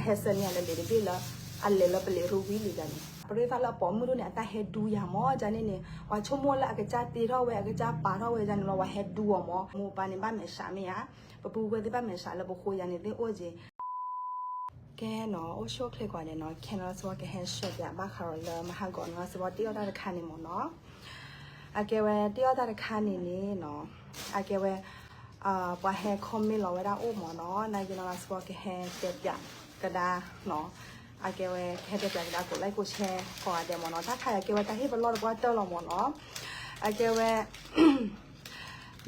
ဟဲဆၢန့ၢ်ယၤလၢလံာ်တဘ့ၣ်လၢ အလဲၤလၢပလံာ်ရူဝံလံာ်န့ၣ်, ပရ့သးလၢအပိာ်မုၣ်ဒိၣ်န့ၣ် အတၢ်ဟဲဒူယၤမၢ်န့ၣ်န့ၣ်, ပှၤဆိကမိၣ်လၢအကစၢ်တ့ထီၣ်ဝဲ အကစၢ်ပာ်ထီၣ်ဝဲန့ၣ်လီၤ, ပှၤဟဲဒူအီၤမၢ်, မိၢ်ပၢ်န့ၣ်ဘၣ်မဲာ်ဆှးမ့ၢ်ဧါ, ပပုၢ်ဝဲၢ်သ့ၣ်ဘၣ်မဲာ်ဆှးလၢပဃိယၤန့ၣ်သ့ၣ်အိၣ်က့ၤ ကဲနီၤ, အိၣ်ဆူၣ်အိၣ်ချ့ကိးဂၤဒဲးနီၤ, ခဲနီၤစ့ၢ်ကီးကဟဲဆှၢပၠးဘၣ်ဃးဒီးလၢမဟါဂီၤနီၤ စ့ၢ်ကီးတ့အီၣ်တၢ်တခါန့ၣ်မၢ်နီၤ, အကဲဝဲတ့အီၣ်တၢ်တခါန့ၣ်န့ၣ်နီၤ, အကဲဝဲ ပှၤဟဲ comment လီၤဝဲဒၣ်အိၣ်မၢ်နီၤ, နာ်က့နီၤ စ့ၢ်ကီးကဟဲတဲပၠးကဒါနီၤ, အကဲဝဲကဟဲတဲပၠးကဒါ ကိး like ကိး share ကိးဂၤဒဲးမၢ်နီၤ, တၢ်ခါအံၤအကဲဝဲတၢ်ဟ့ၣ်ပလီၢ်တပှၢ်တၢၢ်လီၤမၢ်နီၤ, အကဲဝဲ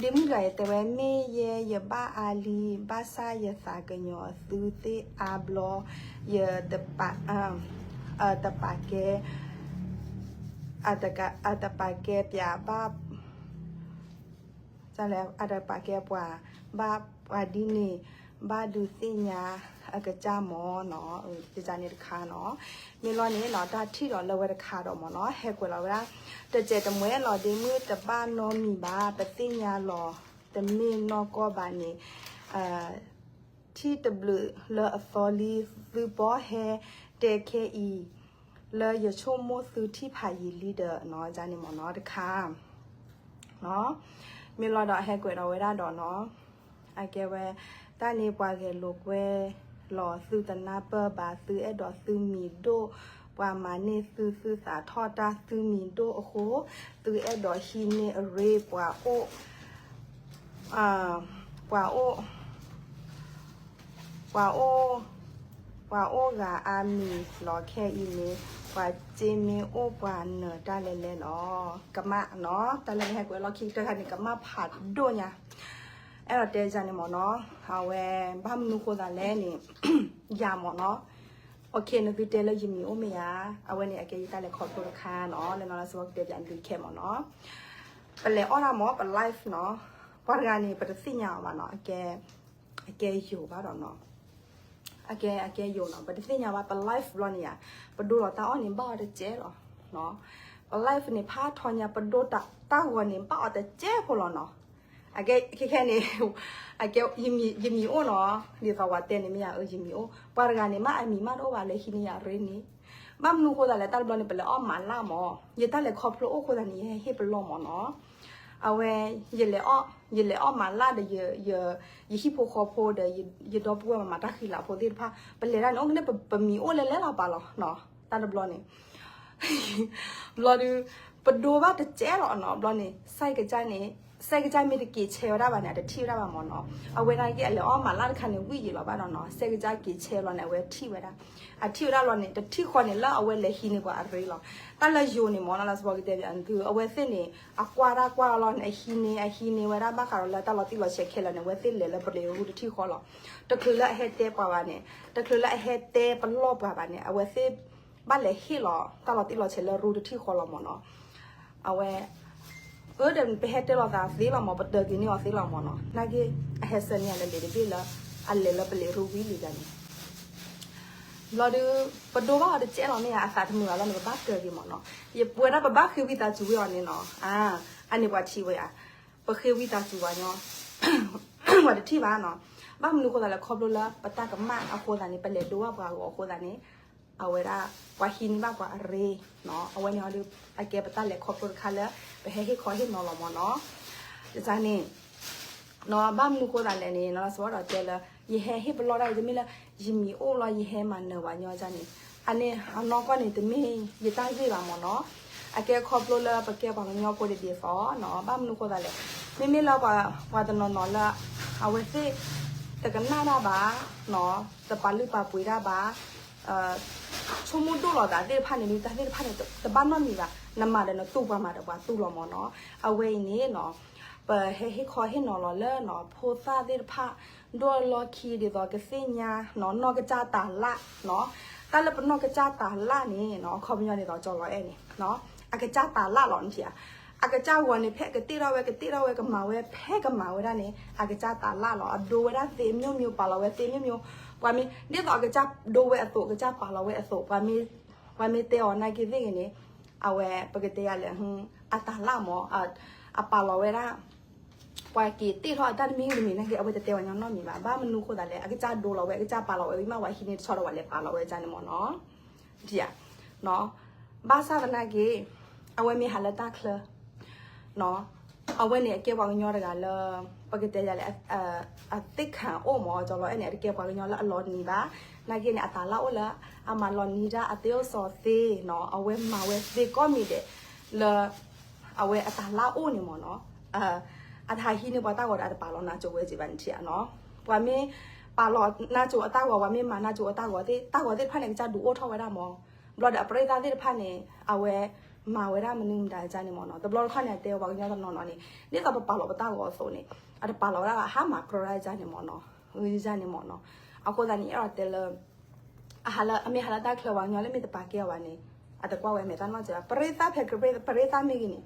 ဒ့မုၣ်တဂၤအံၤတဲဝဲ မ့ၢ်ယဲယဘၣ်အါလံ, ဘၣ်ဆၣ်ယသးကညီၤသုသ့ၣ်အါဘျီ, ယတပာ်, တပာ်ကဲ, အတပာ်ကဲပှၤဘၣ်, အတပာ်ကဲပှၤဘၣ်ပှၤဒ်န့ၣ်, ဘၣ်ဒုးသ့ၣ်ညါအကစၢ်မၢ်နီၤ, တန့ၣ်တခါနီၤ, မ့ၢ်လီၤန့ၣ်နီၤ တၢ်ထံၣ်ဒီးလၢဝဲတခါဒီးမၢ်နီၤ, ဟဲကွဲးလီၤဝဲဒၣ်, တစဲးတမှဲလီၤ ဒ့မုၣ်တဘၣ်နီတမံၤဘၣ်, ပသ့ၣ်ညါလီၤ, တမ့ၢ်နီၢ်ကီၢ်ဘၣ်န့ၣ်, ထံၣ်တဘျုးလၢအသီလံ, သုပီၢ်ဟဲတဲခဲအံၤ, လၢယဆိကမိၣ်သုထံၣ်ဖးယံာ်လံဒီးနီၤ, န့ၣ်မၢ်နီၤ တခါ မ့ၢ်လီၤဒီးဟဲကွဲးဒီးဝဲဒၣ်ဒီးနီၤ, အကဲဝဲ, တၢ်န့ၣ်ပှၤဂဲၤလိာ်ကွဲလီၤ သုတနၢ်ပၢၢ်ဘၣ်, သုအဲၣ်ဒိးသုမံၤဒိၣ်, ပှၤမၤန့ၢ်သု သုသးထီၣ်တၢ်သုမံၤဒိၣ်အဃိ, သုအဲၣ်ဒိးဟံးန့ၢ်အရ့ ပှၤအိၣ် ပှၤအိၣ်, ပှၤအိၣ်, ပှၤအိၣ်ဂၤအါမံၤလီၤ ခဲအံၤန့ၣ်, ပှၤစ့မ့ၢ်အိၣ်ပှၤနၢၤတၢ်လဲၤလဲၤလီၤ, ကမၣ်နီၤ, တၢ်လၢနဟဲကွဲးလီၢ်ခံကတၢၢ်ခါန့ၣ် ကမၣ်ဖးဒိၣ်ညါ, အဲၣ်ဒိးတဲယၤန့ၣ်မၢ်နီၤ, အဝဲဘၣ်မနုၤဃိသးလဲၣ်န့ၣ်, ယၤမၢ်နီၤ, နသုတဲလၢယမံၤအိၣ်မ့ၢ်ဧါ, အဝဲန့ၣ်အကဲယတၢ်လဲၤခီဖျိတခါနီၤ, လၢနီၤလၢစ့ၢ်ကီးကတဲပၠးနသုခဲမၢ်နီၤ, ပလဲၤအီၣ်တၢ်မၢ် ပ live နီၤ, ပှၤတဂၤန့ၣ် ပတသ့ၣ်ညါအီၤဘၣ်နီၤ, အကဲယိၤဘၣ်ဒီးနီၤ, အကဲ, အကဲယိၤနီၤ, ပတသ့ၣ်ညါဘၣ် ပ live ဘျီန့ၣ်ယါ, ပဒိလီၤတၢ်အီၣ်န့ၣ် ဘၣ်အီၤတစဲးလီၤ, ပ live န့ၣ် ဖးထီညါ ပဒိတၢ်ဂီၤန့ၣ် ဘၣ်အီၤတစဲးဖိလီၤနီၤ, အကဲခဲခဲန့ၣ်, အကဲ, ယမံၤအိၣ်နီၤ, ဒ်သိးပှၤတဲန့ၣ်မ့ၢ်ယါ အၢ ယမံၤအိၣ်, ပှၤတဂၤန့ၣ် မ့ၢ်အမံၤမ့ၢ်တအိၣ်ဘၣ် လဲၤဟံးန့ၢ်ယၤရ့န့ၣ်, ဘၣ်မနုၤဃိသးလဲၣ် တၢ်တဘျီန့ၣ် ပလဲၤအီၣ်မၤလၢ်မၢ်, ယတၢ်လဲၤခီဖျိအိၣ်ဃိသးန့ၣ် ယဟဲဟ့ၣ်ပလီၢ်မၢ်နီၤ, အဝဲ, ယလဲၤအီၣ်, ယလဲၤအီၣ်မၤလၢ်ဒီး, ယဟံၣ်ဖိဃီဖိဒီး, ယဒီပုၢ်ဝဲၢ်မၤတၢ်ဃံလၤဖိသ့ၣ်တဖၣ်, ပလဲၤဒၣ်န့ၣ် အိၣ်ကန့ၣ် ပမံၤအိၣ်လဲၤလဲၤလီၤပာ်လီၤ, တၢ်တဘျီန့ၣ် ဘျီဒုး, ပဒိဘၣ်တစဲးလီၤနီၤ, ဘျီန့ၣ် စဲးကစၢ်န့ၣ်, စဲးကစၢ်မ့ၢ်တက့ၤဆဲးဝဲဒၣ်ဘၣ်န့ၣ် အတထံၣ်ဝဲဒၣ်ဘၣ်မၢ်နီၤ, အဝဲဒၣ်က့ၤအလဲၤအီၣ်မၤလၢ်တခါန့ၣ် ဝံၣ်ယံာ်လီၤဘၣ်ဒီးနီၤ, စဲးကစၢ်က့ၤဆဲးလီၤန့ၣ် အဝဲထံၣ်ဝဲဒၣ်, အထံၣ်ဝဲဒၣ်လီၤန့ၣ် တထံၣ်ဃီန့ၣ် လၢအဝဲလဲၤဟံးန့ၢ်ပှၤအရ့လီၤ, တၢ်လၢယိၤန့ၣ်မၢ်နီၤ လၢစ့ၢ်ကီးကတဲပၠးနသု အဝဲသ့ၣ်န့ၣ် အကွၢ်တၢ်ကွၢ်လီၤန့ၣ် အဟံးန့ၢ် အဟံးန့ၢ်ဝဲဒၣ်ဘၣ်ဃးဒီးလၢတၢ်လီၤတံၢ်လီၤဆဲးခဲလၢာ်န့ၣ် အဝဲသ့ၣ်လဲၤလၢပလံာ်ရူတထံၣ်ဃီလီၤ, တချုးလၢအဟဲတဲပှၤဘၣ်န့ၣ်, တချုးလၢအဟဲတဲပလီၢ်ပှၤဘၣ်န့ၣ် အဝဲသ့ၣ် ဘၣ်လဲၤဟ့ၣ်လီၤတၢ်လီၤတံၢ်လီၤဆဲးလၢရူတထံၣ်ဃီလီၤမၢ်နီၤ, အဝဲ, အၢ ဒီးပဟဲတဲလီၤသးသ့လီၤမၢ် ပတၢၤက့ၤန့ၢ်အီၤသ့လီၤမၢ်နီၤ, နာ်က့, အဟဲဆၢန့ၢ်ယၤလၢလံာ်တဘ့ၣ်လၢ, အလဲၤလၢပလံာ်ရူဝံၤလံာ်န့ၣ် ဘျီဒုး, ပဒိဘၣ်အီၤတစဲးလီၤမ့ၢ်ဧါ အသးတမုာ်ဘၣ်လီၤန့ၣ် ပဘၣ်ကၢၤက့ၤမၢ်နီၤ, ယပဝဲဒၣ်ပဘၣ်ဃ့ဝံသးစူၤဝဲအီၤန့ၣ်နီၤ, အါ, အန့ၣ်ပှၤထံၣ်ဝဲဧါ, ပဃ့ဝံသးစူၤပှၤညီ, ပှၤတထံၣ်ဘၣ်နီၤ, ဘၣ်မနုၤအဃိသးလဲၣ် ခီဖျိလၢပတၢ်ကမၣ်အဃိသးန့ၣ် ပလဲၤဒိဘၣ်ပှၤအဂီၢ်အဃိသးန့ၣ်, အဝဲဒၣ်, ပှၤဟံးန့ၢ်ဘၣ်ပှၤအရ့, အဝဲန့ၣ်အီၤဒုး, အကဲပတၢ်လဲၤခီဖျိတခါလၢ, ပဟဲဟ့ၣ်ခီဟ့ၣ်နီၤလီၤမၢ်နီၤ, ဒ်န့ၣ် နီၤ ဘၣ်မနုၤဃိသးလဲၣ်န့ၣ် နီၤ စ့ၢ်ကီးတဲလၢ ယဟဲဟ့ၣ်ပလီၢ်ဒၣ်အံၤ တမ့ၢ်လၢ ယမံၤအိၣ်လီၤ ယဟဲမၤနၢၤပှၤညီဒ်န့ၣ်, အန့ၣ် အနီၢ်ကီၢ်န့ၣ် တမ့ၢ်ယတၢ်ဂ့ၢ်ဘၣ်မၢ်နီၤ, အကဲခီဖျိလၢပကဲပှၤကညီဖိတဒ်သိးနီၤ, ဘၣ်မနုၤဃိသးလဲၣ်, မ့မ့ၢ်လၢပှၤ ပှၤတနီၤနီၤလၢ အဝဲသ့ၣ် တကနၣ်တၢ်ဘၣ်, တပာ်လုၢ်ပာ်ပှ့ၤတၢ်ဘၣ်, ဆိကမိၣ်ဒိၣ်လီၤသးသ့ၣ်တဖၣ်န့ၣ် ဒုးတၢ်သ့ၣ်တဖၣ်န့ၣ် တဘၣ်နီတမံၤဘၣ်, နမၤဒီးနတူၢ် ပှၤမၤဒီးပှၤတူၢ်လီၤမၢ်နီၤ, အဝဲအံၤန့ၣ်နီၤ ပဟဲဟ့ၣ်ခီဟ့ၣ်နီၤလီၤလၢနီၤ ဖိသၣ်သ့ၣ်တဖၣ် ဒိၣ်လီၢ်ခံဒ်သိးကသ့ၣ်ညါနီၤ နီၢ်ကစၢ်တၤလၣ်နီၤ, တၢ်လၢပနီၢ်ကစၢ်တၤလၣ်န့ၣ်နီၤ အခီပညီန့ၣ်ဒီးကၠီလီၤအဲၣ်န့ၣ် အကစၢ်တၤလၣ်လီၤနထံၣ်ဧါ, အကစၢ်ဂီၤန့ၣ် ဖဲကတ့ထီၣ်ဝဲ ကတ့ထီၣ်ဝဲ ကမၤဝဲ ဖဲကမၤဝဲဒၣ်န့ၣ် အကစၢ်တၤလၣ်လီၤ, အဒိဝဲဒၣ်သ့မျိုးမျိုး ပာ်လီၤဝဲသ့မျိုးမျိုး, ပှၤမ့ၢ် ဒ်သိးအကစၢ်ဒိဝဲအသိး အကစၢ်ပာ်လီၤဝဲအသိး ပှၤမ့ၢ်တဲအီၤနာ်က့သ့ၣ်ဂ့ၤန့ၣ်, အဝဲ ပကတဲယၤလဲၣ် အတၤလၣ်မၢ်, အပာ်လီၤဝဲဒၣ် ပှၤက့ၤတ့ၢ်ထီၣ်အတၢ်တမံၤတမံၤနာ်က့ အဝဲတတဲပှၤကညီနီတမံၤဘၣ်. ဘၣ်မနုၤဃိသးလဲၣ်, အကစၢ်ဒိလီၤဝဲ, အကစၢ်ပာ်လီၤဝဲ, ဝံၤမးဝဲဟံးန့ၢ်တဆီဒီးပှၤလဲၤပာ်လီၤဝဲန့ၣ်မ့ၢ်နီၤ. ဘၣ်ဆၣ်သနာ်က့ အဝဲမ့ၢ်ဟးလၢတၢ်ချၢ အဝဲန့ၣ်အကဲပှၤကညီတဂၤလၢ ပကတဲယၤလဲၣ်, အသ့ၣ်ခၣ်အိၣ်မး, ကၠီလီၤအဲၣ်န့ၣ် အတကဲပှၤကညီလၢအလီၤနံၤဘၣ်. နာ်က့န့ၣ် အတၢ်လၢအိၣ်လၢ အမၤလီၤနံၤတၢ်အသ့အိၣ်စီၤသ့နီၤ, အဝဲမၤဝဲသ့ကိးမံၤဒဲး လၢ အဝဲအတၢ်လၢအိၣ်န့ၣ်မ့ၢ်နီၤ. အတဟးဟံးန့ၢ်ပှၤတၢ်ဂီၤဒီး အတပာ်လီၤနါစိၤဝဲက့ဘၣ်န့ၣ်ထံၣ်ဧါနီၤ. ပှၤမ့ၢ်ပာ်လီၤနါစိၤအတၢ်ဂီၤ, ပှၤမ့ၢ်မၤနါစိၤအတၢ်ဂီၤသ့ၣ်, တၢ်ဂီၤသ့ၣ်တဖၣ်န့ၣ် အကစၢ်ဒုးအိၣ်ထီၣ်ဝဲဒၣ်မး. ဘျီဒီးအပရ့သၣ်သ့ၣ်တဖၣ်န့ၣ် အဝဲမၤဝဲဒၣ်မနုၤမတၤန့ၣ်မ့ၢ်နီၤ. တဘျီတခီၣ်န့ၣ် အတဲပှၤကညီတနီၤနီၤန့ၣ် ဒ်သိးပပာ်လီၤပတၢ်ဂီၤအသိးန့ၣ် အတပာ်လီၤဝဲဒၣ်ဘၣ်, ဟးမၤကြၢးဒၣ်န့ၣ်မ့ၢ်နီၤ. န့ၣ်မ့ၢ်နီၤ. အဃိသတးန့ၣ် အဲၣ်ဒိးတဲလၢ အဟးလၢ အမ့ၢ်ဟးလၢတၢ်ချၢ ပှၤကညီလၢမ့ၢ်တပာ်ကဲအီၤဘၣ်န့ၣ် အတကွၢ်ဝဲမဲာ်တၢ်နီတစဲးဘၣ်. ပရ့သၣ်ဖဲ ပရ့သၣ်မ့ၢ်ဂ့ၤန့ၣ်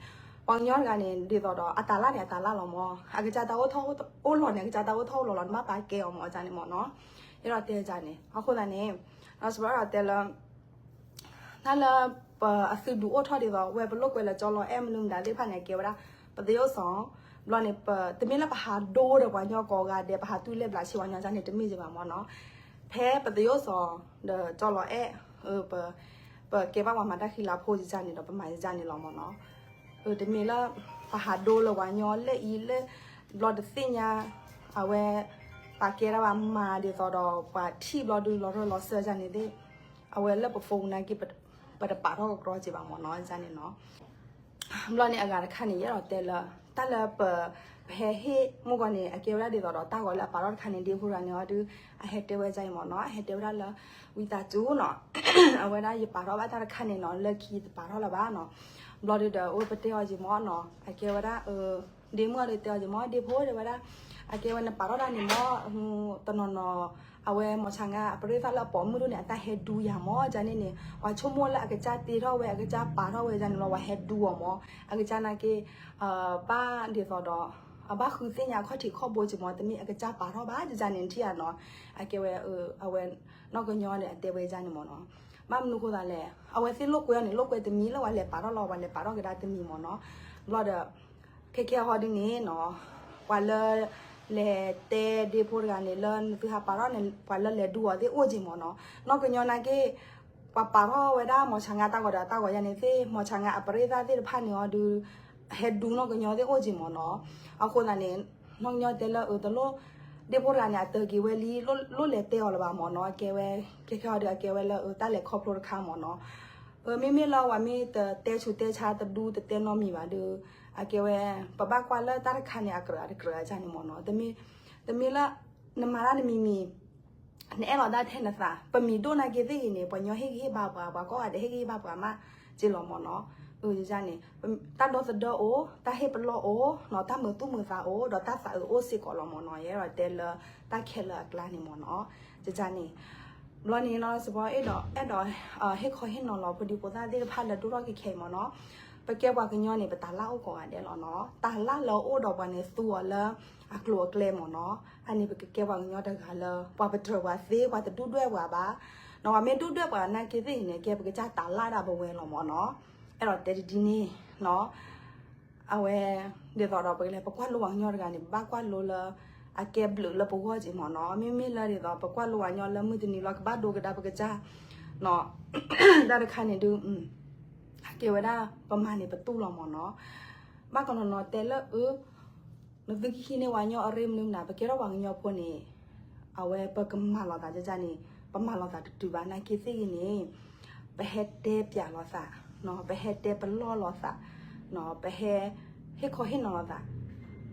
ပှၤကညီတဂၤန့ၣ် ဒ်သိးဒီး အတၢ်လၢန့ၣ် အတၢ်လၢလီၤမး. အကစၢ်တၢ်အိၣ်ထီၣ်အိၣ်လီၤန့ၣ် အကစၢ်တၢ်အိၣ်ထီၣ်အိၣ်လီၤလီၤ, နဘၣ်ပာ်ကဲအီၤမးန့ၣ်မ့ၢ်နီၤ. အဲၣ်ဒိးတဲန့ၣ်. အဃိသတးန့ၣ် စဘဲအဲၣ်ဒိးတဲလၢ တၢ်လၢပအသုးဒုးအိၣ်ထီၣ်ဒ်သိး ဝဲပလိာ်ကွဲလၢကၠီလီၤအဲၣ်မနုၤမတၤသ့ၣ်တဖၣ်န့ၣ် အကဲဝဲဒၣ် ပသ့အိၣ်စီၤ. ဘျီန့ၣ် တမ့ၢ်လၢပဟးဒိဒီးပှၤကညီကိးဂၤဒဲး ပဟးတူၢ်လဲၢ်ဘျးဆ့ပှၤကညီန့ၣ် တမ့ၢ်က့ဘၣ်မ့ၢ်နီၤ. ဖဲပသ့အိၣ်စီၤ ဒီးကၠီလီၤအဲၣ် ပကဲဘၣ်ပှၤမၤတၢ်ဃံလၤဖိန့ၣ်ဒီး ပမၤန့ၣ်လီၤမ့ၢ်နီၤ. တမ့ၢ်လၢ ပဟးဒိလၢပှၤကညီလၢအံၤလၢ ဘျီတသ့ၣ်ညါ အဝဲ ပာ်ကဲဒၣ်ဘၣ်မၤဒ်သိးဒီး ပှၤထံၣ်ဘျီဒုးလီၤရၢၢ်လီၤစၢၤန့ၣ်သ့ၣ် အဝဲလၢပ phone နာ်က့ ပတပာ်ထီၣ်ကကြီက့ဘၣ်မ့ၢ်နီၤန့ၣ်. ဘျီန့ၣ်အဂၤတခါန့ၣ် ယအဲၣ်ဒိးတဲလၢ တၢ်လၢပ ပဟဲဟ့ၣ်မုၢ်ဂီၤန့ၣ် အကဲဝဲဒၣ်ဒ်သိးဒီးတၢ်ဂီၤလၢအပာ်ထီၣ်တခါန့ၣ် ဒ့ဖိတဂၤန့ၣ်အီၤဒုး အဟဲတဲဝဲဒ်အံၤမ့ၢ်နီၤ, အဟဲတဲဝဲဒၣ်လၢ ဝံသးစူၤနီၤ, အဝဲဒၣ်ယပာ်ထီၣ်ဘၣ်တၢ်တခါန့ၣ်နီၤ လၢခံယတပာ်ထီၣ်လၢၤဘၣ်နီၤ. ဘျီဒုးဒီး အိၣ်ပတဲအီၤက့ၤမ့ၢ်နီၤ, အကဲဝဲဒၣ် ဒ့မုၣ်အီၤဒုးတဲအီၤက့ၤမ့ၢ် ဒ့ဖိတဲဝဲဒၣ်, အကဲဝဲနပာ်ထီၣ်တၢ်န့ၣ်မ့ၢ် တနီၤနီၤ အဝဲမီၤဆါငါအပရ့သၣ်လၢအပိာ်မုၣ်ဒိၣ်န့ၣ် အတၢ်ဟဲဒူယၤမ့ၢ် ကန့ၣ်န့ၣ် ပှၤဆိကမိၣ်လၢအကစၢ်တ့ထီၣ်ဝဲ အကစၢ်ပာ်ထီၣ်ဝဲန့ၣ်လီၤ ပှၤဟဲဒူအီၤမ့ၢ် အကစၢ်နာ်က့ ဘၣ်ဒ်သိးဒီး အဘၣ်ဃုသ့ၣ်ညါအခီၣ်ထံးခီၣ်ဘိက့ၤမ့ၢ် တမ့ၢ်အကစၢ်ပာ်ထီၣ်ဘၣ် ကန့ၣ်ထံၣ်ဧါနီၤ. အကဲဝဲ အဝဲ နီၢ်ကညီန့ၣ် အတဲဝဲန့ၣ်မ့ၢ်နီၤ. ဘၣ်မနုၤဃိသးလဲၣ်, အဝဲသ့ၣ်လိာ်ကွဲအီၤန့ၣ် လိာ်ကွဲတမံၤလၢပှၤလဲၤပာ်ထီၣ်လီၤ ပှၤလဲၤပာ်ထီၣ်ကဒါတမံၤမ့ၢ်နီၤ. ဘျီဒီး ခဲကဲဟီဒ်န့ၣ်နီၤ ပှၤလၢ လဲၤတဲဒ့ဖိတဂၤန့ၣ် လၢနသုဟးပာ်ထီၣ်န့ၣ် ပှၤလၢလဲၤဒူအီၤသ့ၣ်အိၣ်က့ၤမ့ၢ်နီၤ. နီၢ်ကညီနာ်က့ ပှၤပာ်ထီၣ်ဝဲဒၣ်မီၤဆါငါတၢ်ဂီၤဒီးတၢ်ဂီၤယါန့ၣ်သ့ၣ် မီၤဆါငါအပရ့သၣ်သ့ၣ်တဖၣ်န့ၣ်အီၤဒုး ဟဲဒူနီၢ်ကညီသ့ၣ်အိၣ်က့ၤမ့ၢ်နီၤ. အဃိသတးန့ၣ် နီၢ်ကညီတဲလၢအတလိၣ် ဒ့ဖိတဂၤန့ၣ် အတၢၤက့ၤဝဲလံ လိၣ်လဲၤတဲအီၤလၢၤဘၣ်မ့ၢ်နီၤ. အကဲဝဲ ခဲကဲဟီဒုး အကဲဝဲလၢတၢ်လဲၤခီဖျိတခါမ့ၢ်နီၤ. မ့မ့ၢ်လၢပှၤမ့ၢ်တတဲဆူးတဲဆါတဒူတတဲနီတမံၤဘၣ်ဒီး အကဲဝဲ ပဘၣ်ကွၢ်လၢတၢ်တခါန့ၣ် အကြၢးအတကြၢးအကန့ၣ်မ့ၢ်နီၤ. တမ့ၢ်လၢ နမၤတၢ်တမံၤမံၤ နအဲၣ်လီၤတၢ်ထဲနသး ပမံၤဒိၣ်နာ်က့သ့ၣ်ဂ့ၤန့ၣ် ပှၤကညီဟ့ၣ်ဂံၢ်ဟ့ၣ်ဘါပှၤ ပှၤကိးဂၤဒဲးဟ့ၣ်ဂံၢ်ဟ့ၣ်ဘါပှၤမးက့လီၤမ့ၢ်နီၤ. န့ၣ် တၢ်ဒီသဒၢအိၣ် တၢ်ဟ့ၣ်ပလီၢ်အိၣ် တၢ်မုာ်သူၣ်မုာ်သးအိၣ် ဒီးတၢ်သးအုးအိၣ်စ့ၢ်ကီးလီၤမ့ၢ်နီၤ. ယအဲၣ်ဒိးတဲလၢတၢ်ခဲလၢာ်အကျါန့ၣ်မ့ၢ်နီၤ. န့ၣ် ဘျီန့ၣ်လီၤ စဘီအဲၣ်ဒိး အဲၣ်ဒိး ဟ့ၣ်ခီဟ့ၣ်နီၤလီၤ ဖိဒံဖိသၣ်သ့ၣ်တဖၣ်လၢဒိၣ်ထီၣ်ခဲခဲအံၤမ့ၢ်နီၤ. ပကဲပှၤကညီန့ၣ် ပတၢ်လၢအိၣ်ကိးဂၤဒဲးလီၤနီၤ. တၢ်လၢလၢအိၣ်ဒီးပှၤန့ၣ် သူအီၤလၢအကျိၤအကျဲမ့ၢ်နီၤ. အန့ၣ် ပကကဲပှၤကညီတဂၤလၢ ပှၤပတြၢၤပှၤသ့ ပှၤတဒူၣ်ဒွဲၣ်ပှၤဘၣ်. နီၤ ပှၤမ့ၢ်ဒူၣ်ဒွဲၣ်ပှၤနာ်က့သ့ၣ်ဂ့ၤန့ၣ် ကဲပကစၢ်တၢ်လၢဒၣ်ပဝဲလီၤမ့ၢ်နီၤ. အဲၣ်ဒိးတဲဒ်န့ၣ်နီၤ. အဝဲ ဒ်သိးဒီးပကလဲၤ ပကွၢ်လိပှၤကညီတဂၤန့ၣ် ပဘၣ်ကွၢ်လိလၢ အကဲဘျုးလၢပဂီၢ်က့မ့ၢ်နီၤ. မ့မ့ၢ်လၢဒ်သိး ပကွၢ်လိပှၤကညီလၢမုၢ်တနံၤလီၤ ကဘၣ်ဒိကဒါပကစၢ်နီၤ. တၢ်တခါန့ၣ်ဒုး အကဲဝဲဒၣ် ပမၤန့ၣ်ပတူၢ်လီၤမ့ၢ်နီၤ. ဘၣ်ကနီၤနီၤတဲလၢအ နသုကဟံးန့ၢ်ပှၤကညီအရ့မနုၤမနုၤ ပကဲထီၣ်ပှၤကညီဖိန့ၣ် အဝဲပကမၤလိာ်သးန့ၣ် ပမၤလိာ်သးတတုၤဘၣ်နာ်က့သ့ၣ်ဂ့ၤန့ၣ် ပဟဲတဲပျးလိာ်သး, ပဟဲတဲပလီၢ်လိာ်သး, ပဟဲ ဟ့ၣ်ခီဟ့ၣ်နီၤလိာ်သး.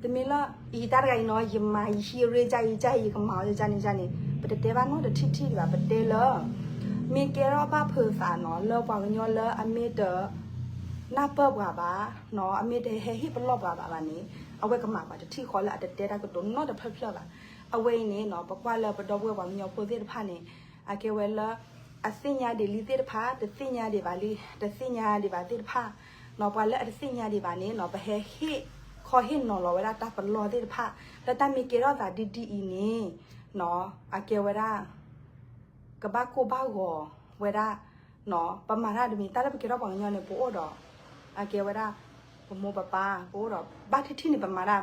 တမ့ၢ်လၢ အံၤတၢ်တဂၤအံၤနီၤ ယမၤယဟံးရ့ ယၤအံၤ ယၤအံၤ ယကမၤအီၤယၤန့ၣ်ယၤန့ၣ် ပတတဲဘၣ်နီတထံၣ်ထံၣ်ဒံးဘၣ် ပတဲလၢ မ့ၢ်ကဲထီၣ်ဘၣ်ဖုးသးနီၤ လၢပှၤကညီလၢအမ့ၢ်တ နၢ်ပၢၢ်ပှၤဘၣ်, အမ့ၢ်တဟဲဟ့ၣ်ပလီၢ်ပှၤဘၣ်ဘၣ်န့ၣ် အဝဲကမၤပှၤတထံၣ်ဃီလၢအတတဲတၢ်ကတိၤနီတဖျၢၣ်ဖျၢၣ်ဘၣ်. အဝဲအံၤန့ၣ်နီၤ ပကွၢ်လၢပဒီပုၢ်ဝဲၢ်ပှၤကညီဖိသ့ၣ်တဖၣ်န့ၣ် အကဲဝဲလၢ အသ့ၣ်ညါဒံးလံသ့ၣ်တဖၣ် တသ့ၣ်ညါဒံးဘၣ်လံ တသ့ၣ်ညါဒံးဘၣ်သ့ၣ်တဖၣ်နီၤ ပှၤလၢအတသ့ၣ်ညါဒံးဘၣ်န့ၣ်နီၤ ပဟဲဟ့ၣ်ခီဟ့ၣ်နီၤလီၤဝဲဒၣ်တၢ်ပလီၢ်သ့ၣ်တဖၣ် လၢတၢ်မ့ၢ်ကဲထီၣ်သးဒ်ဒ်အံၤန့ၣ်နီၤ အကဲဝဲဒၣ် ကဘၣ်ကိၢ်ဘၣ်ဂီၤဝဲဒၣ်နီၤ ပမၤတၢ်တမံၤ တၢ်လၢပကဲထီၣ်ပှၤကညီန့ၣ် ပအိၣ်ဒီး အကဲဝဲဒၣ် ပမိၢ်ပပၢ် ပအိၣ်ဒီး ဘၣ်ထံၣ်ထံၣ်န့ၣ် ပမၤတၢ်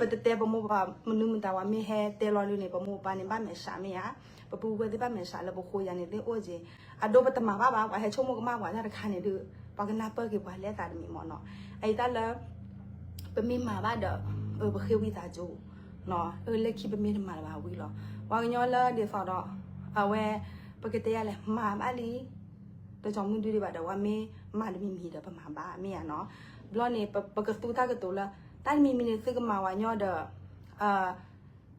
ပတတဲပမိၢ်ပပၢ်မနုၤမတၤ ပှၤမ့ၢ်ဟဲတဲလီၤဒုန့ၣ် ပမိၢ်ပပၢ်န့ၣ် ဘၣ်မဲာ်ဆှးမ့ၢ်ဧါ, ပပုၢ်ဝဲၢ်သ့ၣ်ဘၣ်မဲာ်ဆှးလၢပဃိယၤန့ၣ်သ့ၣ်အိၣ်က့ၤ, အဒိပတမၤဘၣ်ဘၣ်, ပှၤဟဲဆိကမိၣ်ကမၣ်ပှၤတၢ်တခါန့ၣ်ဒုး ပှၤကနၢ်ပၢၢ်က့ၤပှၤလၢအသးတမံၤမ့ၢ်နီၤ. အအံၤတၢ်လၢ ပမ့ၢ်မၤဘၣ်ဒီး အၢ ပဃ့ဝံသးစူၤ, အၢ လၢခံပမ့ၢ်တမၤလၢၤဘၣ်ဝံၤလီၤ. ပှၤကညီလၢဒ်သိးဒီး အဝဲ ပကတဲယၤလဲၣ် မၤဘၣ်လံ တကီမုၢ်ဒုဒံးဘၣ်ဒီး ပှၤမ့ၢ်မၤတမံၤမံၤဒီး ပမၤဘၣ်မ့ၢ်ဧါနီၤ. ဘျီန့ၣ် ပကသူတၢ်ကတိၤလၢ တၢ်တမံၤမံၤန့ၣ် သုကမၤဝဲညီဒီး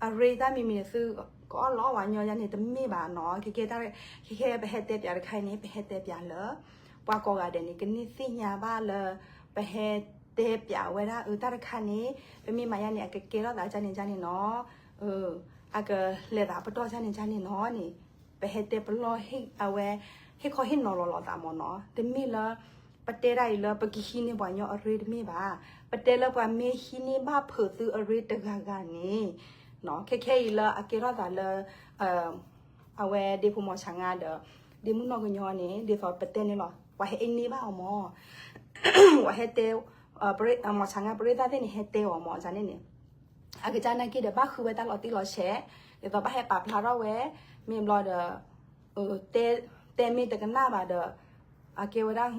အရ့တၢ်မံၤမံၤန့ၣ် သုကအီၣ်လီၤဝဲညီယၤန့ၣ် တမ့ၢ်ဘၣ်နီၤ. ခဲခဲတၢ် ခဲခဲပဟဲတဲပၠးတခါအံၤန့ၣ် ပဟဲတဲပၠးလၢ ပှၤကိးဂၤဒဲးန့ၣ် ကန့ၢ်သ့ၣ်ညါဘၣ်လၢ ပဟဲတဲပၠးဝဲဒၣ်အၢ တၢ်တခါန့ၣ် ပမ့ၢ်မၤယၤန့ၣ် အကကဲထီၣ်သးကန့ၣ်ကန့ၣ်နီၤ, အကလဲၤသးပတီၢ်ကန့ၣ်ကန့ၣ်နီၤန့ၣ် ပဟဲတဲပလီၢ်ဟ့ၣ်အဝဲ ဟ့ၣ်ခီဟ့ၣ်နီၤလီၤလီၤသးမ့ၢ်နီၤ. တမ့ၢ်လၢ ပတဲဒၣ်အံၤလၢပကဟံးန့ၢ်ပှၤညီအရ့တမ့ၢ်ဘၣ်. ပတဲလၢပှၤမ့ၢ်ဟံးန့ၢ်ဘၣ်ဖုးသုအရ့တဂၤဂၤန့ၣ် ခဲခဲအံၤလၢအကဲထီၣ်သးလၢ အဝဲဒ့ဖိမီၤဆါငါဒီး ဒ့မုၣ်နီၢ်ကညီန့ၣ် ဒ်သိးပတဲန့ၣ်လီၤ ပှၤဟဲအ့န့ၢ်ဘၣ်အီၤမ့ၢ် ပှၤဟဲတဲ မီၤဆါငါပရ့သၣ်သ့ၣ်န့ၣ် ဟဲတဲအီၤမ့ၢ်န့ၣ်န့ၣ် အကစၢ်နာ်က့ဒီး ဘၣ်ဃုဝဲတၢ်လီၤတံၢ်လီၤဆဲး ဒ်သိးဘၣ်ဟဲပာ်ဖျါထီၣ်ဝဲ မ့ၢ်ဘျီဒီး တဲမ့ၢ်တကနၣ်ဘၣ်ဒီး အကဲဝဲဒၣ်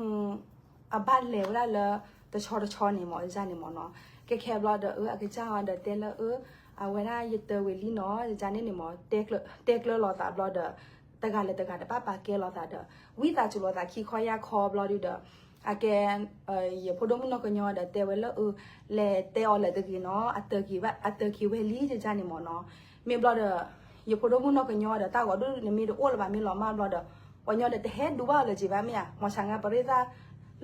အဘၣ်လဲၤဝဲဒၣ်လၢ တဆီတဆီန့ၣ်မ့ၢ်န့ၣ်မ့ၢ်နီၤ. ကဲခဲဘျီဒီး အၢ အကစၢ်အီၤဒီးတဲလၢ အၢ အဝဲဒၣ်ယတၢဝံၤလံနီၤ န့ၣ်န့ၣ်မ့ၢ် တဲကျၢၤလီၤသးဘျီဒီး တဂၤလၢတဂၤတဘၣ်ပာ်ကဲလီၤသးဒီး ဝံသးစူၤလီၤသးခံခီယၢ်ခီဘျီဒုဒီး အကဲ ယဖိဒိၣ်မုၣ်နီၢ်ကညီဒီးတဲဝဲလၢ အၢ လဲၤတဲအီၤလၢတဂ့ၤနီၤ အတၢၢ်က့ၤဝဲလံ န့ၣ်န့ၣ်မ့ၢ်နီၤ. မ့ၢ်ဘျီဒီး ယဖိဒိၣ်မုၣ်နီၢ်ကညီဒီး တၢ်ဂီၤဒုန့ၣ်မ့ၢ်တအိၣ်လၢၤဘၣ် မ့ၢ်လီၤမၢ်ဘျီဒီး ပှၤညီဒီးတဟဲဒူဘၣ်အီၤလၢၤက့ၤဘၣ်မ့ၢ်ဧါ မီၤဆါငါပရ့သၣ်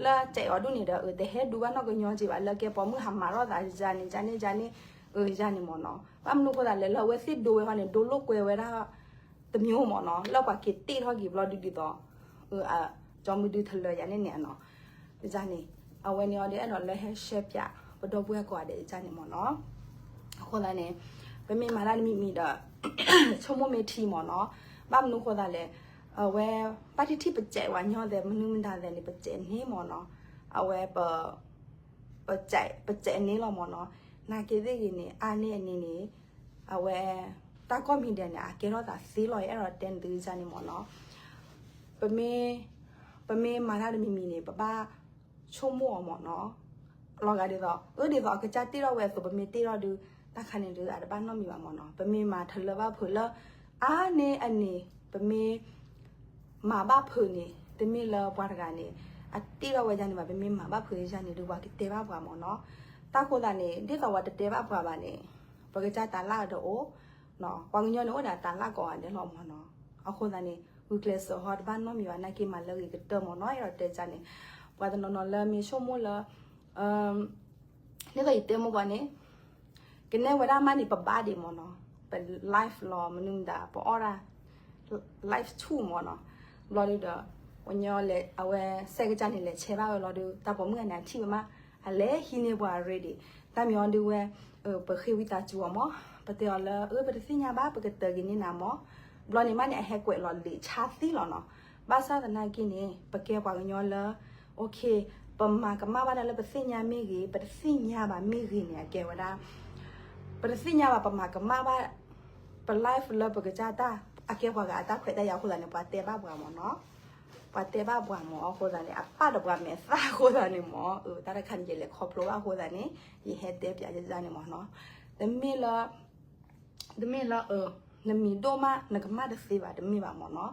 လၢစဲးအီၤဒုန့ၣ်ဒီး တဟဲဒူဘၣ်နီၢ်ကညီက့ၤဘၣ် လၢကဲပိာ်မုၣ်ဟးမၤထီၣ်သး ယန့ၣ်န့ၣ် ယန့ၣ်မ့ၢ်နီၤ. ဘၣ်မနုၤဃိသးလဲၣ် လၢအဝဲသ့ၣ်ဒိဝဲဟီန့ၣ် ဒိလိာ်ကွဲဝဲဒၣ် တမံၤမ့ၢ်နီၤ လၢပှၤက့ၤတ့ၢ်ထီၣ်က့ၤဘျီဒုဒ်သိး ကၠီမုၢ်ဒုထလၢယၤန့ၣ်န့ၣ်နီၤ န့ၣ် အဝဲန့ၣ်အီၤဒီး အဲၣ်ဒိးလၢဟဲရှဲပၠး ပဒီပုၢ်ဝဲၢ်ကိးဂၤဒဲးန့ၣ်မ့ၢ်နီၤ. အဃိသတးန့ၣ် ပမ့ၢ်မၤတၢ်တမံၤမံၤဒီး ဆိကမိၣ်မ့ၢ်ထံမ့ၢ်နီၤ. ဘၣ်မနုၤဃိသးလဲၣ် အဝဲ ဘၣ်ထံၣ်ထံၣ်ပစဲးဝဲညီသဲး မနုၤမတၤသဲးန့ၣ် ပစဲးန့ၢ်မ့ၢ်နီၤ. အဝဲ ပ ပစဲးန့ၢ်လီၤမ့ၢ်နီၤ. နာ်က့သ့ၣ်ဂ့ၤန့ၣ် အါန့ၢ်အန့ၣ်န့ၣ် အဝဲ တၢ်ကိးမံၤဒဲးန့ၣ် အကဲထီၣ်သးသ့လီၤ အဲၣ်ဒိးတဲနသုန့ၣ်မ့ၢ်နီၤ. ပမ့ၢ် ပမ့ၢ်မၤတၢ်တမံၤမံၤန့ၣ် ပဘၣ်ဆိကမိၣ်အီၤမ့ၢ်နီၤ. လီၤဂာ်ဒ်သိး အၢ ဒ်သိးအကစၢ်တ့ထီၣ်ဝဲအသိး ပမ့ၢ်တ့ထီၣ်ဒု တၢ်ခါန့ၣ်ဒု အတဘၣ်နီတမံၤဘၣ်မ့ၢ်နီၤ. ပမ့ၢ်မၤထလၢဘၣ်ဖုးလၢ အါန့ၢ်အန့ၣ် ပမ့ၢ် မၤဘၣ်ဖုးန့ၣ် တမ့ၢ်လၢပှၤတဂၤန့ၣ် အတ့ထီၣ်ဝဲယၤန့ၣ်ဘၣ် ပမ့ၢ်မၤဘၣ်ဖုးယၤန့ၣ်ဒု ပှၤကတဲဘၣ်ပှၤမ့ၢ်နီၤ. တၢ်ဃိသတးန့ၣ် ဒ်သိးပှၤတတဲဘၣ်ပှၤဘၣ်န့ၣ် ပကစၢ်တၢ်လၢ်ဒီးအိၣ် ပှၤကညီန့ၣ်အိၣ်ဒီးတၢ်လၢ်ကိးဂၤဒဲးလီၤမ့ၢ်နီၤ. အဃိသတးန့ၣ် ဂုာ်ကျဲးစၢးဟီတဘၣ်နီတမံၤဘၣ် နာ်က့မၤလၢဂ့ၤကတၢၢ်မ့ၢ်နီၤ အဲၣ်ဒိးတဲန့ၣ်. ပှၤတနီၤနီၤလၢမ့ၢ်ဆိကမိၣ်လၢ ဒ်သိးယတဲမိၢ်ပှၤန့ၣ် ကနဲဝဲဒၣ်မးန့ၣ် ပဘါဒံးမ့ၢ်နီၤ, ပ live လီၤ မနုၤမတၤ ပအီၣ်ဒၣ် live ဆူၣ်မ့ၢ်နီၤ. ဘျီဒုဒီး ပှၤညီလဲၤ အဝဲစဲးကစၢ်န့ၣ် လဲၤဆဲးဘၣ်ဝဲလီၤဒု တၢ်ပိာ်မုၣ်ဂၤန့ၣ် အထံၣ်ဝဲမး အလဲၤဟံးန့ၢ်ပှၤ ready တၢ်မံၤအီၤဒုဝဲ ပဃ့ဝံသးစူၤအီၤမ့ၢ် ပတဲအီၤလၢ အၢ ပတသ့ၣ်ညါဘၣ် ပကတၢၢ်က့ၤန့ၢ်နၤမ့ၢ်. ဘျီန့ၣ်မးန့ၣ် အဟဲကွဲးလီၤလံာ်ဆါသံလီၤနီၤ. ဘၣ်ဆၣ်သနာ်က့န့ၣ် ပကဲပှၤကညီလၢ okay ပမၤကမၣ်ဘၣ်တၢ်လၢပသ့ၣ်ညါမ့ၢ်ဂ့ၤ ပတသ့ၣ်ညါဘၣ်မ့ၢ်ဂ့ၤန့ၣ် အကဲဝဲဒၣ် ပတသ့ၣ်ညါဘၣ် ပမၤကမၣ်ဘၣ် ပ live လၢပကစၢ်တၢ် အကဲပှၤဂၤအတၢ်ခွဲးတၢ်ယာ်အဃိသတးန့ၣ် ပှၤတဲဘၣ်ပှၤမ့ၢ်နီၤ. ပှၤတဲဘၣ်ပှၤမ့ၢ်အဃိသတးန့ၣ် အပၢ်ဒီးပှၤမဲာ်သၣ်အဃိသတးန့ၣ်မ့ၢ် တၢ်တခါန့ၣ် ယလဲၤခီဖျိဘၣ်အဃိသတးန့ၣ် ယဟဲတဲပၠးယန့ၣ်မ့ၢ်နီၤ. တမ့ၢ်လၢ တမ့ၢ်လၢ နမံၤဒိၣ်မး နကမၣ်တသ့ဘၣ် တမ့ၢ်ဘၣ်မ့ၢ်နီၤ.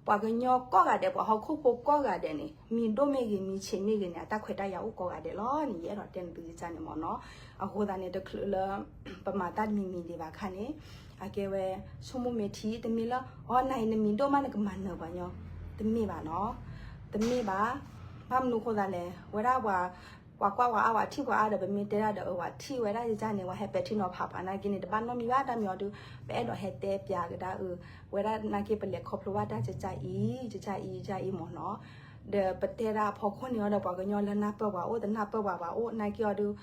ပှၤကညီကိးဂၤဒဲး ပှၤဟီၣ်ခိၣ်ဖိကိးဂၤဒဲးန့ၣ် မံၤဒိၣ်မ့ၢ်ဂ့ၤ မံၤဆံးမ့ၢ်ဂ့ၤန့ၣ် အတၢ်ခွဲးတၢ်ယာ်အိၣ်ကိးဂၤဒဲးလီၤန့ၣ် ယအဲၣ်ဒိးတဲနသုန့ၣ်မ့ၢ်နီၤ. အဃိသတးန့ၣ် တချုးလၢ ပမၤတၢ်တမံၤမံၤဒံးဘၣ်ခါန့ၣ် အကဲဝဲ ဆိကမိၣ်မ့ၢ်ထံ တမ့ၢ်လၢ အီ နၤအံၤနမံၤဒိၣ်မး နကမၤနၢၤပှၤညီ တမ့ၢ်ဘၣ်နီၤ. တမ့ၢ်ဘၣ်. ဘၣ်မနုၤဃိသတးလဲၣ် ဝဲဒၣ်ပှၤ ပှၤကွၢ်ပှၤအါ ပှၤထံၣ်ပှၤအါဒီး ပမ့ၢ်တဲဒၣ်ဒီး အဝဲထံၣ်ဝဲဒၣ်ယန့ၣ် ဝဲဟဲပဲာ်ထံနီၤဖးပှၤနာ်က့န့ၣ် တဘၣ်နီတမံၤဘၣ် တၢ်မ့ၢ်အီၤဒုး ပအဲၣ်ဒိးဟဲတဲပၠးကဒါအၢ ဝဲဒၣ်နာ်က့ပလဲၤခီဖျိဘၣ်တၢ်ကကၢ်အံၤ ကကၢ်အံၤ ကကၢ်အံၤမ့ၢ်နီၤ. ဒီးပတဲဒၣ်အဖီခိၣ်န့ၣ်အီၤဒီး ပှၤကညီလၢနၢ်ပၢၢ်ပှၤအိၣ် တနၢ်ပၢၢ်ပှၤဘၣ်အိၣ် နာ်က့အီၤဒုး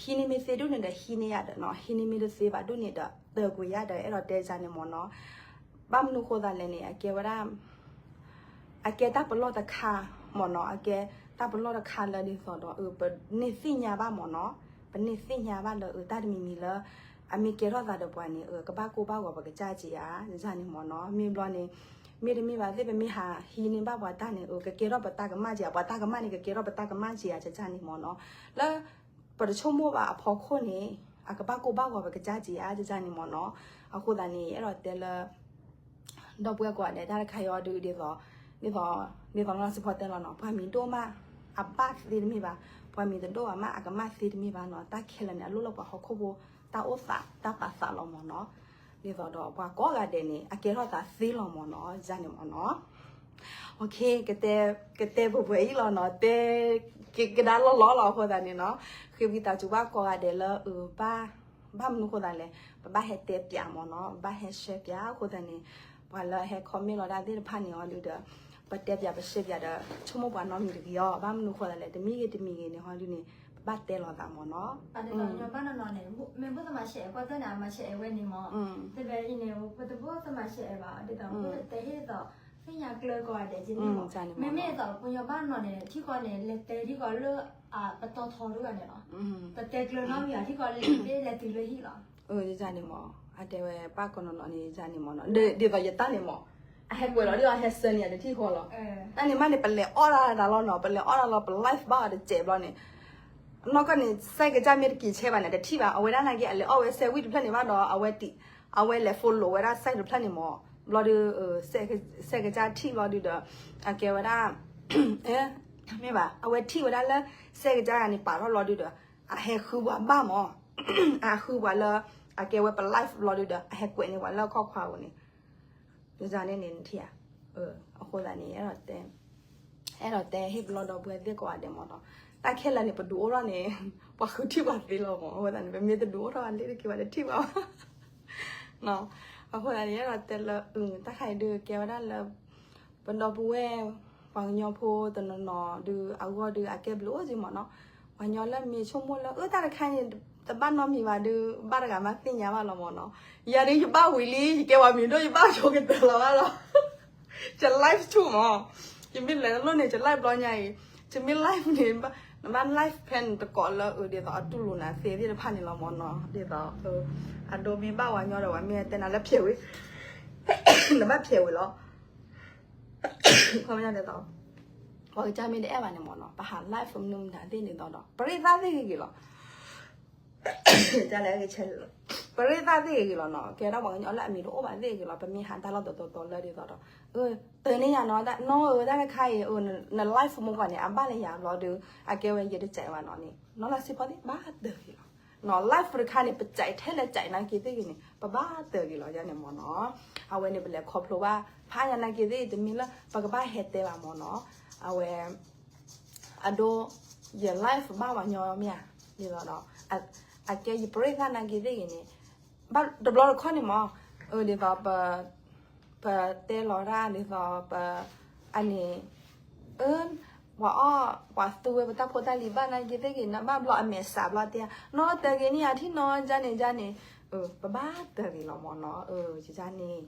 ဟံးန့ၢ်မ့ၢ်သ့ဒူၣ်န့ၣ်ဒီး ဟံးန့ၢ်ယၤဒီးနီၤ ဟံးန့ၢ်မ့ၢ်တသ့ဘၣ်ဒူၣ်န့ၣ်ဒီး တၢၢ်ကွံာ်ယၤဒီး အဲၣ်ဒိးတဲယန့ၣ်မ့ၢ်နီၤ. ဘၣ်မနုၤဃိသတးလဲၣ်န့ၣ် အကဲဝဲဒၣ် အကဲတၢ်ပလီၢ်တခါမ့ၢ်နီၤ အကဲတၢ်ပလီၢ်တခါလၢဒ်သိးဒီး ပန့ၢ်သ့ၣ်ညါဘၣ်မ့ၢ်နီၤ န့ၢ်သ့ၣ်ညါဘၣ်လၢအတၢ်တမံၤမံၤလၢ အမ့ၢ်ကဲထီၣ်သးဒီးပှၤန့ၣ် အကဘၣ်ကိၢ်ဘၣ်ဂီၤပကစၢ်က့ဧါ ယန့ၣ်မ့ၢ်နီၤ. မ့ၢ်ဘျီန့ၣ် မ့တမ့ၢ်ဘၣ်သ့ၣ် ပမ့ၢ်ဟးဟံးန့ၢ်ဘၣ်ပှၤတၢ်န့ၣ် အကကဲထီၣ်ပတၢ်ကမၣ်က့ဧါ, ပှၤတၢ်ကမၣ်န့ၣ် ကကဲထီၣ်ပတၢ်ကမၣ်က့ဧါ ယန့ၣ်မ့ၢ်နီၤ. လၢ ပတဆိကမိၣ်ဘၣ်အဖီခိၣ်န့ၣ် အကဘၣ်ကိၢ်ဘၣ်ဂီၤပကစၢ်က့ဧါ ယန့ၣ်မ့ၢ်နီၤ. အဃိသတးန့ၣ် အဲၣ်ဒိးတဲလၢ ဒီပုၢ်ဝဲၢ်ကိးဂၤဒဲး တၢ်တခါအံၤအီၤဒုး ဒ်သိး ဒ်သိး ဒ်သိးနီၢ်စံဖီတဲလီၤနီၤ, ပှၤမံၤဒိၣ်မး အဘၣ်သ့တမ့ၢ်ဘၣ်, ပှၤမံၤတဒိၣ်ဘၣ်မး အကမၣ်သ့တမ့ၢ်ဘၣ်နီၤ. တၢ်ခဲလၢာ်န့ၣ် အလိၣ်လၢပှၤဟီၣ်ခိၣ်ဖိ တၢ်အိၣ်သး တၢ်ပာ်သးလီၤမ့ၢ်နီၤ. ဒ်သိးဒီးပှၤကိးဂၤဒဲးန့ၣ် အကဲထီၣ်သးသ့လီၤမ့ၢ်နီၤ ယန့ၣ်မ့ၢ်နီၤ. ကတဲပှဲၤပှဲၤအံၤလီၤနီၤ, တဲ ကဒါလီၤလီၤလီၤအဃိသတးန့ၣ်နီၤ, ဃ့ဝံသးစူၤဘၣ်ကိးဂၤဒဲးလၢ အ ဘၣ်မနုၤဃိသတးလဲၣ်, ပဘၣ်ဟဲတဲပၠးမ့ၢ်နီၤ, ပဘၣ်ဟဲရှဲပၠးအဃိသတးန့ၣ်, ပှၤလၢဟဲ comment လီၤတၢ်သ့ၣ်တဖၣ်န့ၣ်အီၤဒုးဒီး ပတဲပၠးပရှဲပၠးဒီး ဆိကမိၣ်ပှၤနီတမံၤတဂ့ၤအီၤ, ဘၣ်မနုၤဃိသတးလဲၣ်, တမံၤဂ့ၤတမံၤဂ့ၤန့ၣ်ဟီဒုးန့ၣ် ပဘၣ်တဲလီၤသးမ့ၢ်နီၤ. ပှၤတနီၤနီၤဘၣ်နီၤနီၤန့ၣ် မ့ၢ်ဘၣ်သမၤရှဲအဲၣ်ကွၢ်တၢ်န့ၣ် အမၤရှဲအဲၣ်ဝဲန့ၣ်မ့ၢ်, တဘဲအံၤန့ၣ် ပတဘၣ်သမၤရှဲအဲၣ်ဘၣ်, ဒ်သိးပတဲဟ့ၣ်သိး သ့ၣ်ညါကျၢၤကိးဂၤဒဲးကန့ၣ်မ့ၢ်, မ့မ့ၢ်သိးပှၤညီဘၣ်နီၤန့ၣ် ထံကီၢ်န့ၣ် လဲၤတဲထံကီၢ်လၢ ပတီၢ်ထီဒိၣ်ဂၤန့ၣ်လီၤ, ပတဲကျၢၤနီတမံၤဘၣ် ထံကီၢ်လဲၤသ့လဲၤတုၤလၢဟံၣ်လီၤ. ယန့ၣ်မ့ၢ် အတဲဝဲပၣ်ကနီၤနီၤန့ၣ် ယန့ၣ်မ့ၢ်နီၤ, ဒ်သိးယတၢ်န့ၣ်မ့ၢ် အဟဲကွဲးလီၤဒ်အီၤ ဟဲစၢၤန့ၢ်ယၤတထံၣ်ဃီလီၤ. တၢ်န့ၣ်မးန့ၣ် ပလဲၤအီၣ်တၢ်တၢ်လီၤနီၤ, ပလဲၤအီၣ်တၢ်လီၤ ပ live ဘၣ်အီၤတစဲးဘျီန့ၣ် နီၢ်ကီၢ်န့ၣ် စဲးကစၢ်မ့ၢ်တက့ၤဆဲးဘၣ်န့ၣ် တထံၣ်ဘၣ်, အဝဲဒၣ်နာ်က့ အလဲၤအီၣ်ဝဲစဲးဝံၣ်တဖျၢၣ်န့ၣ်ဘၣ်ဒီး အဝဲ အဝဲလဲၤ follow ဝဲဒၣ် site တဖျၢၣ်န့ၣ်မ့ၢ်, ဘျီဒီး စဲးကစၢ်ထံၣ်ဘျီဒုးဒီး အကဲဝဲဒၣ် မ့ၢ်ဘၣ် အဝဲထံၣ်ဝဲဒၣ်လၢ စဲးကစၢ်ဂၤန့ၣ် ပာ်ထီၣ်ဘျီဒုးဒီး အဟဲဃုပှၤဘၣ်မ့ၢ်, အဃုပှၤလၢ အကဲဝဲပ live ဘျီဒုးဒီး အဟဲကွဲးန့ၢ်ပှၤလၢခီၣ်ခွါပူၤန့ၣ် န့ၣ်န့ၣ်နထံၣ်ဧါ, အဃိသတးန့ၣ် အဲၣ်ဒိးတဲ အဲၣ်ဒိးတဲဟ့ၣ်ပလီၢ်ဒီပုၢ်ဝဲၢ်သ့ၣ်ကိးဂၤဒဲးမ့ၢ်နီၤ, တၢ်ခဲလၢာ်န့ၣ် ပဒုးအိၣ်ထီၣ်န့ၣ် ပှၤဃုထံၣ်ပှၤသ့လီၤမ့ၢ်, အဃိသတးန့ၣ် ပမ့ၢ်တဒုးအိၣ်ထီၣ်အလ့ၣ်တက့ၤဘၣ်တထံၣ်ဘၣ် အဃိသတးန့ၣ် အဲၣ်ဒိးတဲလၢ တၢ်ခါအံၤဒုးကဲဝဲဒၣ်လၢ ပဒီပုၢ်ဝဲၢ် ပှၤကညီဖိတနီၤနီၤဒုး အဂီၢ်ဒုး အကဲဘျုးအိၣ်က့မ့ၢ်နီၤ, ပှၤကညီလၢမ့ၢ်ဆိကမိၣ်လၢ အၢ တၢ်တခါန့ၣ် တဘၣ်နီတမံၤဘၣ်ဒုး ဘၣ်တဂၤမးသ့ၣ်ညါဘၣ်လီၤမ့ၢ်နီၤ, ယၤဒုး ယဘၣ်ဝံၤလံ ယကဲပှၤမံၤဒိၣ် ယဘၣ်ဆိကတၢၢ်လီၤဘၣ်လီၤ ယ live ဆူၣ်မ့ၢ်, ယမ့ၢ်လဲၤတလိၣ်န့ၣ် ယ live ဘျီညါအံၤ, ယမ့ၢ် live န့ၣ် နဘၣ် live ဖဲန့ၣ်တကိးလၢအဒ်သိး အတူၢ်လိာ်နၤသ့သ့ၣ်တဖၣ်န့ၣ်လီၤမ့ၢ်နီၤ, ဒ်သိး အဒိမ့ၢ်ဘၣ်ဝဲညီဒီး ပှၤမ့ၢ်တဲနၤလၢဖျဲးဝံၤ နဘၣ်ဖျဲးဝံၤလီၤ ခီပညီဒ်သိး ပှၤကစၢ်မ့ၢ်တအဲၣ်ဘၣ်န့ၣ်မ့ၢ်နီၤ ပဟး live မနုၤမတၤသ့ၣ်န့ၣ်ဒီး ပရ့သၣ်သ့ၣ်ဂ့ၤဂ့ၤလီၤ ကလဲ ပရ့သၣ်သ့ၣ်ဂ့ၤဂ့ၤလီၤနီၤ, ကဲဒၣ်ပှၤကညီလၢအမံၤတအိၣ်ဘၣ်သ့ၣ်ဂ့ၤလီၤ, ပမ့ၢ်ဟးတၢ်လီၢ်တတီၤတီၤလၢဒ်သိးဒီး တၢၤန့ၢ်ယၤနီၤ, နီၢ်ဧၢ တၢ်တခါအံၤ န live မူကွၢ်န့ၣ် အဘၣ်လၢယၤဘျီဒီး အကဲဝဲယတစဲးဘၣ်နီၤန့ၣ် နီၢ်လီၤစ့ဖီသ့ၣ် ဘၣ်တၢၤဂ့ၤလီၤ နီၤ live တခါန့ၣ် ပစဲးထဲလဲၣ်စဲးနာ်က့သ့ၣ်ဂ့ၤန့ၣ် ပဘၣ်တၢၤဂ့ၤလီၤယၤန့ၣ်မ့ၢ်နီၤ, အဝဲန့ၣ် ပလဲၤခီဖျိဘၣ် ဖးယၤနာ်က့သ့ၣ်ဂ့ၤ တမ့ၢ်လၢ ပကဘၣ်ဟဲတဲဘၣ်မ့ၢ်နီၤ, အဝဲ အဒိ ယ live ဘၣ်ပှၤညီမ့ၢ်ဧါ, ဒ်သိးဒီး အကဲယပရ့သၣ်နာ်က့သ့ၣ်ဂ့ၤန့ၣ် ဘၣ်တဘျီတခီၣ်န့ၣ်မ့ၢ်, ဒ်သိး ပတဲလီၤတၢ်ဒ်သိး ပ အန့ၣ် ပှၤအီၣ် ပှၤသူဝဲပတၢ်ဖိတၢ်လံၤဘၣ်နာ်က့သ့ၣ်ဂ့ၤ နဘၣ်ဘျီအမဲာ်စးဘျီတဲ နီၢ်တၢၤဂ့ၤန့ၣ် အထံၣ်နီၤ ယၤန့ၣ် ယၤန့ၣ် ပဘၣ်တၢၤဂ့ၤလီၤမ့ၢ်နီၤ, ယၤန့ၣ်